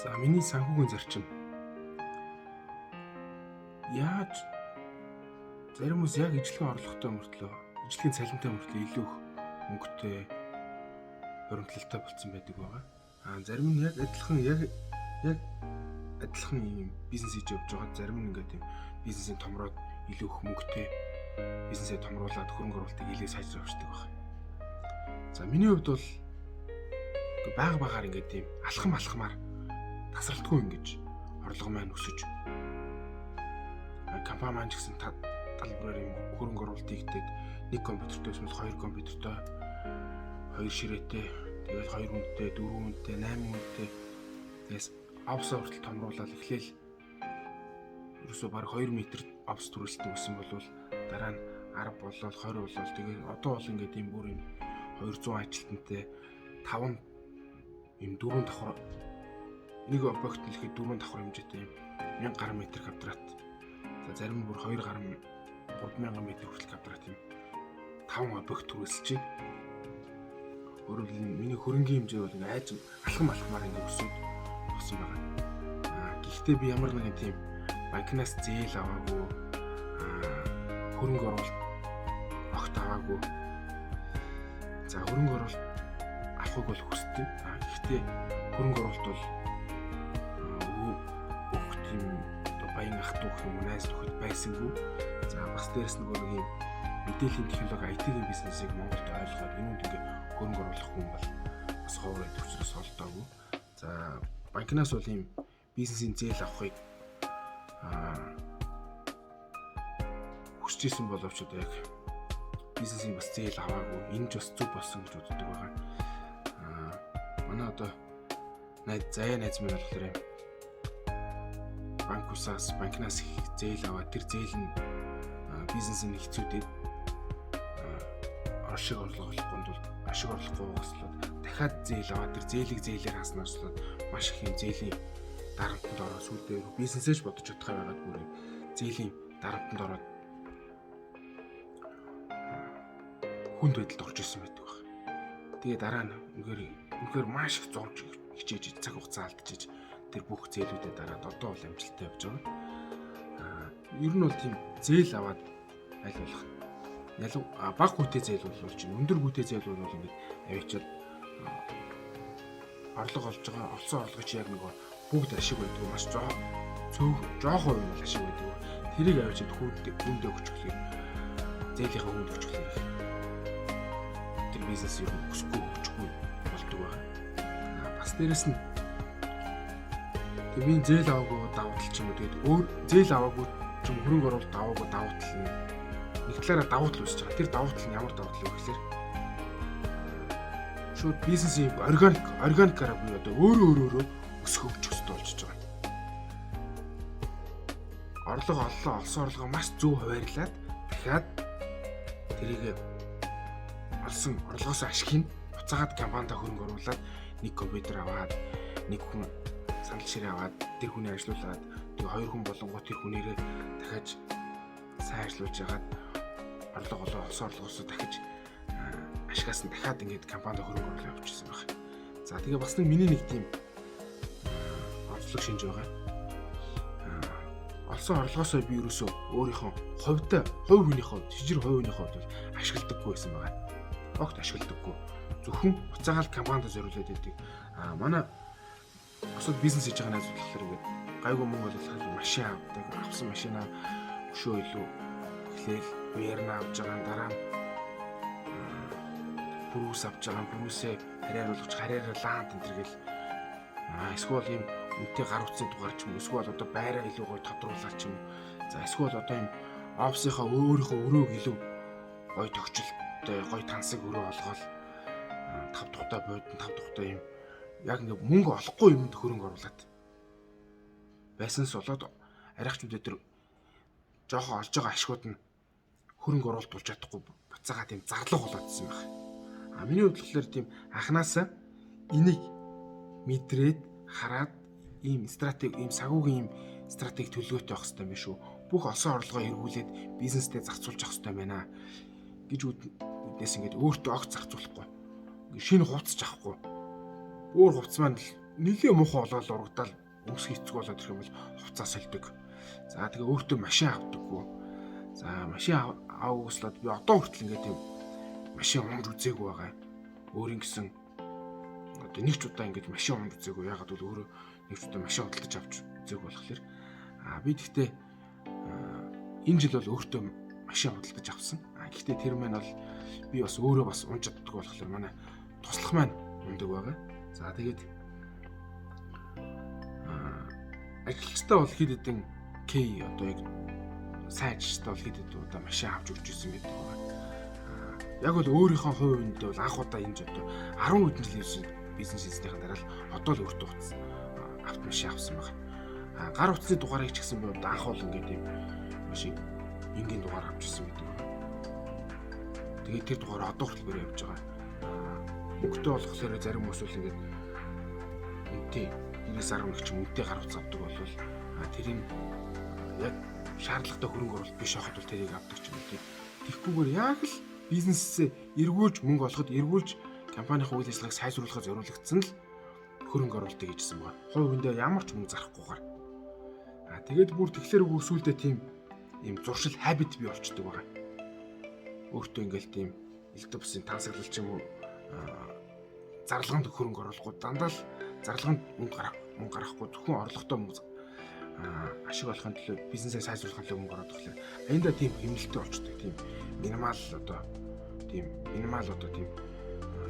За, миний санхүүгийн зарчим. Яаж зарим хүмүүс яг ижлэгэн орлоготой мөртлөө, ижлэгийн цалинтай мөртлөө илүү их мөнгөтэй, хуримтлалтай болсон байдаг байгаа. А зарим нь яг адилхан яг адилхан юм бизнес хийж явж байгаа. Зарим нь ингээд юм бизнесийн томроод илүү их мөнгөтэй, бизнесээ томруулад хөрөнгө оруулалтыг илүү сайжруулж явчихдаг байна. За, миний хувьд бол бага багаар ингээд юм алхам алхмаар тасралтгүй ингэж орлого маань өсөж, компани маань ч гэсэн талбараар юм хөрөнгө оруулалт хийгдээд, нэг компьютертэй байсан бол хоёр компьютертэй, хоёр ширээтэй, тэгэл хоёр хүнтэй, дөрвөн хүнтэй, 8 хүнтэй, тэгээс офисоо хүртэл томруулаад. Эхлээл ерөөсөө баг 2 м офис түрээсэлдэг гэсэн бол дараа нь 10 болоод, 20 болоод, тэгээд одоо бол ингээд юм бүр юм 200 ажилтнтай, 5 юм дөрвөн давхар, нэг объект нэлэхэд дөрвөн давхар хэмжээтэй юм 1000 гаруй метр квадрат. За, зарим нь бүр 2 гаруй 3000 метр хүртэл квадрат юм 5 объект түрээсэлж байна. Өөрөөр хэлбэл, миний хөрөнгийн хэмжээ бол ингээ айж алхам алхмаар ингээ өсөд болсон байгаа. Аа, гэхдээ би ямар нэгэн тийм банкнаас зээл аваагүй, хөрөнгө оруулалт огт аваагүй. За, хөрөнгө оруулалт авахыг бол хүсдэг. Аа, гэхдээ хөрөнгө оруулалт бол өгөх тийм одоо баян ах дүү гэх юм уу, найз нөхөд байсангүй. За, бас дээрэс нөгөө нэг юм мэдээллийн технологи, IT-ийн бизнесийг Монголд ойлгоод юунд ингээ хөрөнгө оруулах хүн бол бас ховор байдаг учраас олдоогүй. За, банкнаас бол ийм бизнесийн зээл авахыг хүсэж исэн боловч одоо яг бизнесийн бас зээл аваагүй. Энэ ч бас зөв болсон гэж боддог байгаа. Манай одоо найз заяа найз минь болохоор юм банкусаас банкнаас зээл аваад, тэр зээл нь бизнесийн хэцүүдэд ашиг орлого олохгүй тул, ашиг орлохгүй болоод дахиад зээл аваад, тэр зээлийг зээлээр хаснаарслаад маш их юм зээлийн дарамтанд ороод, сүүлдээ бизнесээ ч бодож чадхаа байгаад бүр юм зээлийн дарамтанд ороод хүнд байдалд орж исэн байдаг баг. Тэгээ дараа нь үнэхээр үнэхээр маш их зовж хичээж, цаг хугацаа алдчихж, тэр бүх зээлүүдэд дараад одоо бол амжилттай явж байгаа. Аа, ер нь бол тийм зээл аваад аль болох ялав бага гүйтэй зээл бол чинь, өндөр гүйтэй зээл бол ингээд авчиад орлого олж байгаа, олсон орлого чи яг нөгөө бүгд ашиг байдаг, маш жоо цөөх жоох хувь нь бол ашиг байдаг. Тэрийг авчиад хүндээ өгчихлөөр, зээлийнхээ хүнд өгчихлөөр тэр бизнес ер нь өсөхгүй, хөгжихгүй болдог байна. Бас дээрэс нь тэг би зээл аваагүй давуу тал ч юм уу, тэгээд өөр зээл аваагүй ч юм, хөрөнгө оруулалт аваагүй давуу тал нь нэг талаараа давуу тал үүсэж байгаа. Тэр давуу тал нь ямар давуу тал вэ гэхээр шууд бизнесийн органикаараа буюу одоо өөрөө өөрөө өсөх, хөгжих ёстой болчихж байгаа. Орлого оллоо, олсон орлогоо маш зөв хуваарлаад, дахиад тэрийг олсон орлогоос ашигыг буцаагаад компанида хөрөнгө оруулаад, нэг компьютер аваад, нэг хүн сандал ширээ аваад, тэр хүнийг ажилуулад, тэгээ хоёр хүн болонгоо тэр хүнээрээ дахиад сайн ажиллуулж хагаад, орлого олоо, олсон орлогоосоо дахиж ашигаас нь дахиад ингээд компанид хөрөнгө оруулалт явуулчихсан байх. За, тэгээ бас нэг миний нэг тийм онцлог шинж байгаа. Олсон орлогоосоо би ерөөсөө өөрийнхөө хувьдаа, хувь хүнийхээ хувьд, жижиг хувь хүнийхээ хувьд бол ашигладаггүй байсан байгаа. Огт ашигладаггүй. Зөвхөн буцаагаал компанид зориулаад байдаг. А манай бусад бизнес хийж байгаа найзууд болохоор ингээд гайгүй мөнгө олох машин авдаг. Авсан машинаа өшөө илүү эхлээл Верна авч байгаа, дараа нь Prius авч байгаа, Prius-ээ харьяаруулж, харьяараа лаант энэ төр гэл, эсвэл ийм үнэтэй гар утсны дугаар ч юм уу, эсвэл одоо байраа илүү гоё тодруулаад ч юм уу, за, эсвэл одоо ийм офисынхаа өөрийнхөө өрөөг илүү гоё төгчлөлттэй, гоё тансаг өрөө олгоол, тав тухтай буудан, тав тухтай юм яг ингээ мөнгө олохгүй юмд хөрөнгө оруулаад байсанс болоод арайч мэдээ тэр жоохон олж байгаа ашгууд нь хөрөнгө оруулалт болж чадахгүй, буцаагаа тийм зарлага болоодсэн байх. А миний хувьд болохоор тийм анханасаа энийг мэдрээд хараад ийм стратеги, ийм санхүүгийн ийм стратеги төлөвлөгөөтэй байх хэрэгтэй юм биш үү? Бүх олсон орлогоо эргүүлээд бизнестэй зарцуулж явах хэрэгтэй байна гэж үднээс ингээд өөртөө огт зарцуулахгүй. Шинэ хувцас ч авахгүй. Өөр хувцас маань л Нилээ муухай болоод урагдаал өмсөх хэцүү болоод ирэх юм бол хувцас сольдог. За тэгээ өөртөө машин авдаггүй. За машин аваагүйслээд би одоо хүртэл ингээд тийм машин унж үзээгүй байгаа. Өөрийн гэсэн одоо нэг ч удаа ингээд машин унж үзээгүй. Яагаад гэвэл өөрөө нэг ч удаа машин худалдаж авч үзээгүй болохоор би тэгтээ энэ жил бол өөртөө машин худалдаж авсан. Гэхдээ тэр маань бол би бас өөрөө бас унж чаддаггүй болохоор манай туслах маань ундаг байгаа. За тэгээд ажилчтай бол хэд хэдэн К одоо яг сайн ажилчтай бол хэд хэдэн удаа машин авч өгч ирсэн байдаг байгаа. Яг бол өөрийнхөө хувь хүндээ бол анх удаа энэ одоо 10 хэдэн жилийн бизнес хийснийхэн дараа л одоо л өөртөө утас автомашин авсан байгаа. Гар утасны дугаарыг ч гэсэн би одоо анх бол ингээд юм машин энгийн дугаар авч ирсэн байдаг байгаа. Тэгээд тэр дугаар одоо хүртэл бэрээ явж байгаа. Мөнгөтэй болохоор зарим хүмүүс бол ингээд үнэтэй 90-11 ч үнэтэй гар утас авдаг бол тэрийг яг шаардлагатай хөрөнгө оруулалт биш байхад бол тэрийг авдаг ч юм уу. Тэгхгүйгээр яг л бизнесээ эргүүлж мөнгө олоход эргүүлж компанийн үйл ажиллагааг сайжруулахад зориулагдсан л хөрөнгө оруулалтыг хийжсэн байгаа. Хувь хүндээ ямар ч мөнгө зарахгүйгээр. Тэгээд бүр тэгэхээр бүр сүулдэ тийм ийм зуршил habit бий болчдөг байгаа. Өөртөө ингээл тийм элдв бусын тансаглал ч юм уу зарлаганд хөрөнгө оруулахгүй дандаа л зарлаганд мөнгө гаргахгүй зөвхөн орлоготой мөнгө ашиг олохын төлөө бизнесээ сайжруулахын төлөө мөнгө оруулах гэхлээр аяндаа тийм хэмнэлттэй болчдөг. Тийм минимал одоо тийм минимал одоо тийм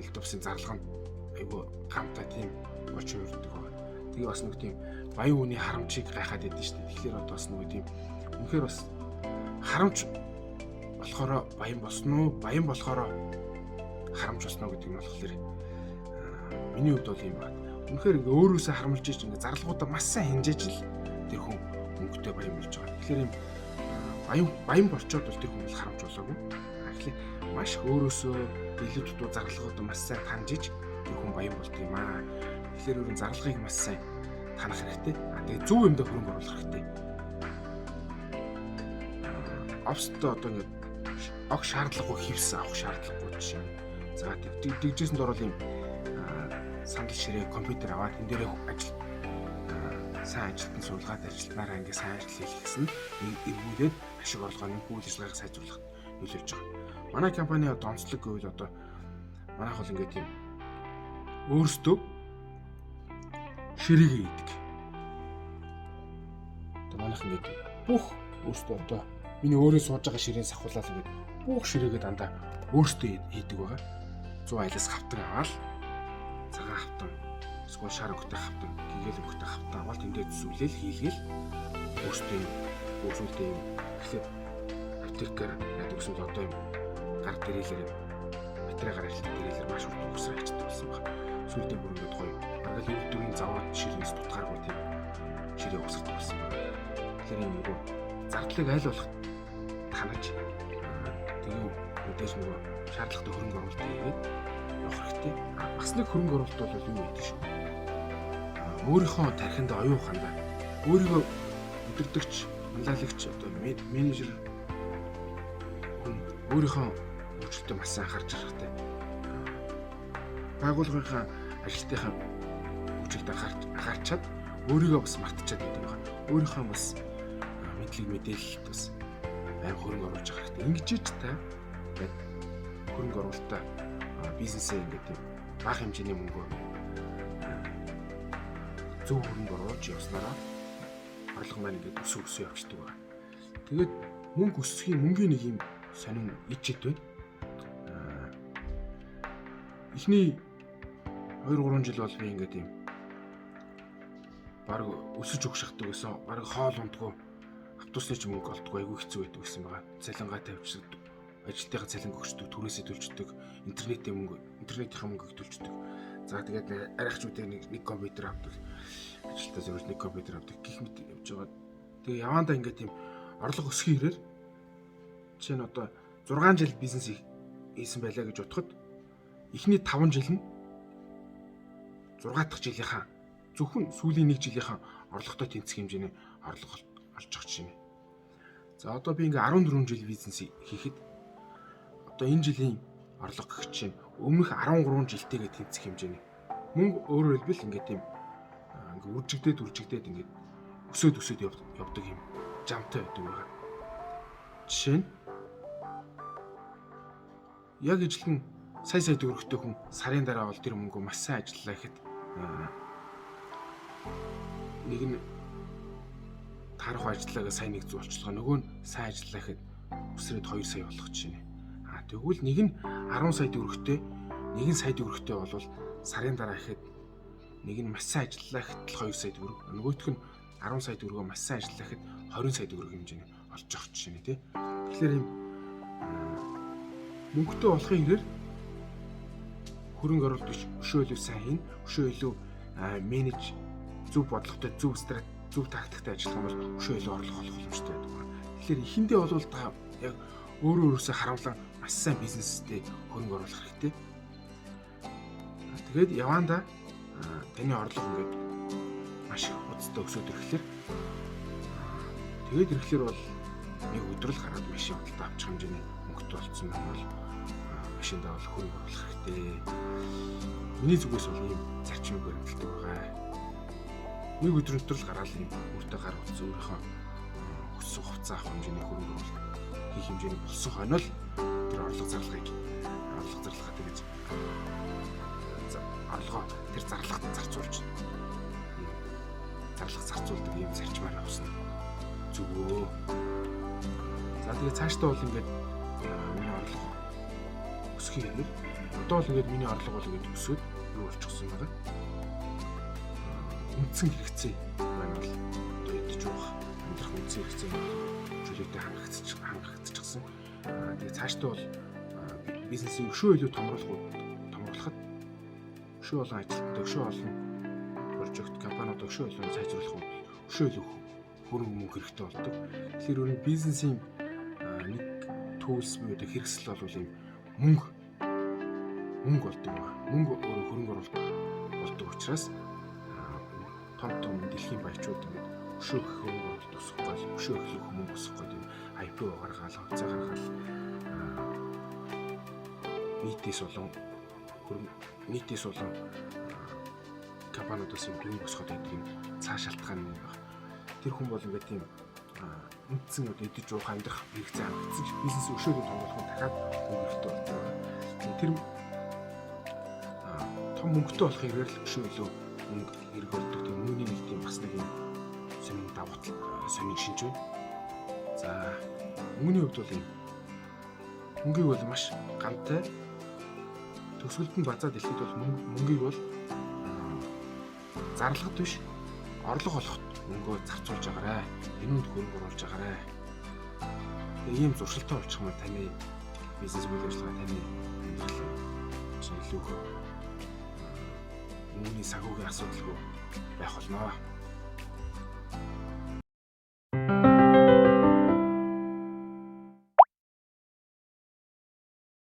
элдв бусын зарлаганд айгу гамтай тийм болж хувирдаг байна. Тэгээ бас нэг тийм баян хүний харамчийг гайхаад байдсан шүү дээ. Тэгэхээр одоо бас нэг тийм үнэхээр бас харамч болохоор баян болсон уу? Баян болохоор харамч болсон уу гэдэг нь болохоор миний хувьд бол юм байна. Үнэхээр ингээ өөрөөсөө харамлж ич ингээ зарлагуудаа маш сайн хэмжээж л тэр хүн мөнгөтэй баян болж байгаа. Тэгэхээр юм баян болчоод бол тэр хүн бол харамч болоогүй. Тэгэхээр маш их өөрөөсөө илүү дутуу зарлагуудаа маш сайн таньж ич тэр хүн баян болд юм аа. Тэгэхээр өөрийн зарлагыг маш сайн танах хэрэгтэй. Тэгээ зөв юмдаа хөрөнгө оруулах хэрэгтэй. Офстой одоо ингээд ог шаардлагагүй хевс авах шаардлагагүй жишээ. За тэгжсэн дор бол юм сандал ширээ компьютер аваад энэ дээрээ ажил сайн ажилтан суулгаад ажилтнаараа ингээд сайн ажил хийх гэсэн эргүүлээд ашиг орлогоо нэмэх үйл ажиллагааг сайжруулах нөлөөлж байгаа. Манай компани одоо онцлог гэвэл одоо манайх бол ингээд тийм өөрсдөө ширээг хийдэг. Одоо манайх ингээд бүх өөрсдөө одоо миний өөрөө сууж байгаа ширээн сахуулаад ингээд бүх ширээгээ дандаа өөрсдөө хийдэг байгаа. 100 айлаас хавтан аваад цагаан хавтан эсвэл шар өнгөтэй хавтан, гэгэл өнгөтэй хавтан аваад тэндээ зүсүүлээл хийгээл өөрсдөө юм өөрсдөө юм тэгэхээр аптекээр яадаг гэсэн бол одоо юм гар дэрэлэр юм батарейгаар ажилладаг дэрэлэр маш урт угсраа ажилладаг болсон байна. Сүүлдээ бүр ингээд гоё бараг л өвдөрийн заваад ширээнээс дутгааргүй тийм ширээ угсардаг болсон байна. Тэгэхээр юм нөгөө зардлыг аль болох танаж тэгээ мэдээж нөгөө шаардлагатай хөрөнгө оруулалт хийгээд явах хэрэгтэй. Бас нэг хөрөнгө оруулалт бол юу гэдэг шүү. Өөрийнхөө тархинд оюун ухаандаа өөрийгөө удирдагч, манлайлагч одоо менежер хүн өөрийнхөө хөгжилтөд маш сайн анхаарч хэрэгтэй. Байгууллагынхаа ажилтныхаа хөгжилд анхаарчаад өөрийгөө бас мартчихад байдаг байна. Өөрийнхөө бас мэдлэг мэдээлэлд бас аим хөрөнгө оруулж байгаа хэрэгтэй. Ингэж ч та ингээд хөрөнгө оруулалтаа бизнесээ ингээд тийм бага хэмжээний мөнгөөр зөв хөрөнгө оруулж явснараа орлого маань ингээд өсө өсө явчихдаг байна. Тэгээд мөнгө өсөхийн мөнгөний нэг юм сонин ичэд байна. Эхний 2-3 жил бол би ингээд юм баг өсөж өгшөхдөг гэсэн. Баг хоол ундгүй автобусны ч мөнгө олдгүй айгүй хэцүү байдаг гэсэн байгаа. Цалингаа тавьчихдаг. Ажилтныхаа цалинг өгчдөг, түрээсээ төлждөг, интернетийн мөнгө, интернетийн мөнгөийг төлждөг. За тэгээд арайч үдээ нэг компьютер авдаг. Ажилтаа зөвхөн нэг компьютер авдаг гэх мэт явж байгаа. Тэгээ явандаа ингээд тийм орлого өсөх хэрээр жишээ нь одоо 6 жил бизнес хийсэн байлаа гэж бодоход эхний 5 жил нь 6 дахь жилийнхаа зөвхөн сүүлийн 1 жилийнхаа орлоготой тэнцэх хэмжээний орлого олж байгаа жишээ нь. За одоо би ингээ 14 жил бизнес хийхэд одоо энэ жилийн орлого гэх чинь өмнөх 13 жилтэйгээ тэнцэх хэмжээний мөнгө өөрөөр хэлбэл ингээ тийм Ингээ үржигдээд ингээд өсөөд явдаг юм жамтай байдаг байгаа. Жишээ нь яг ижилхэн сая төгрөгтэй хүн сарын дараа бол тэр мөнгөө маш сайн ажиллалаа гэхэд нэг нь таарах ажиллаагаа сая 100 болчихлоо, нөгөө нь сайн ажиллалаа гэхэд өсрээд 2 сая болох жишээ нэ. А тэгвэл нэг нь 10 сая төгрөгтэй, нэг нь сая төгрөгтэй болвол сарын дараа гэхэд нэг нь маш сайн ажиллалаа гэхэд л 2 сая төгрөг, нөгөөх нь 10 сая төгрөгөө маш сайн ажиллалаа гэхэд 20 сая төгрөг хэмжээний олж авах жишээ нэ, тий. Тэгэхээр ийм мөнгөтэй болохын хэрээр хөрөнгө оруулалт өшөө илүү сайн хийн, өшөө илүү менеж, зөв бодлоготой, зөв стратеги, зөв тактиктай ажиллах юм бол өшөө илүү орлого олох боломжтой байдаг байна. Тэгэхээр эхэндээ бол та яг өөрөө өөрөөсөө харамлан маш сайн бизнестэй хөрөнгө оруулах хэрэгтэй. Тэгээд явандаа таны орлого ингээд маш их хурдтай өсөөд ирэхлээр тэгээд ирэхлээр бол нэг өдөр л гараад машин худалдаа авчих хэмжээний мөнгөтэй болцсон байх бол машиндаа бол хөрөнгө оруулах хэрэгтэй. Миний зүгээс бол ийм зарчмыг баримталдаг байгаа. Нэг өдөр өнтөр л гараад ийм өөртөө гар утас өөрийнхөө хүссэн хувцас авах хэмжээний хөрөнгө оруулалт хийх хэмжээний болсон хойно л тэр орлого зарлагыг орлого зарлагаа тэгэж орлогоо тэр зарлагт зарцуулж зарлах зарцуулдаг ийм зарчмаар явсан зүгөө. За тэгээ цаашдаа бол ингээд миний орлого өсөхийн хэрээр одоо бол ингээд миний орлого бол ингээд өсөөд юу болчихсон байгаа. Үндсэн хэрэгцээ маань бол одоо идэж уух амьдрах үндсэн хэрэгцээ нь чөлөөтэй хангагдчихсан. Тэгээ цаашдаа бол бизнесийг өшөө илүү томруулахад өшөө олон ажилтнтай, өшөө олон прожект компаниуд өшөө илүү сайжруулах нь өшөө илүү хөрөнгө мөнгө хэрэгтэй болдог. Тэгэхээр өөр нь бизнесийн нэг tools буюу хэрэгсэл бол ийм мөнгө болдог байна. Мөнгө өөрөө хөрөнгө оруулалт болдог учраас том том дэлхийн баячууд ингээд өшөө их хөрөнгө оруулалт өсөх гол, өшөө их мөнгө өсөх гол юм IPO гаргаал, хувьцаа гаргаал нийтээс болон хөрөнгө нийтээс болон компаниудаас юм дүнг босгоод байдаг юм цаа шалтгаан нэг байна. Тэр хүн бол ингээд тийм үндсэн одоо идэж уух амьдрах хэрэгцээ хангагдсан ч бизнес өшөөлөн томруулах нь дахиад мөнгө хэрэгтэй болдог байна. Тэр том мөнгөтэй болох хэрээр л өшөө илүү мөнгө хэрэг болдог. Тийм мөнгөний нэг тийм бас нэг юм сонин давуу тал, сонин шинж байна. За мөнгөний хувьд бол юм мөнгийг бол маш гантай төгсгөлд нь базаа дэлхийд бол мөнгийг бол зарлагад биш орлого олоход мөнгөө зарцуулж агаарай. Энүүнд хөрөнгө оруулж агаарай. Тэгээ ийм зуршилтай болчих юм бол таны бизнес үйл ажиллагаа, таны амьдрал чинь илүү мөнгөний санхүүгийн асуудалгүй байх болно.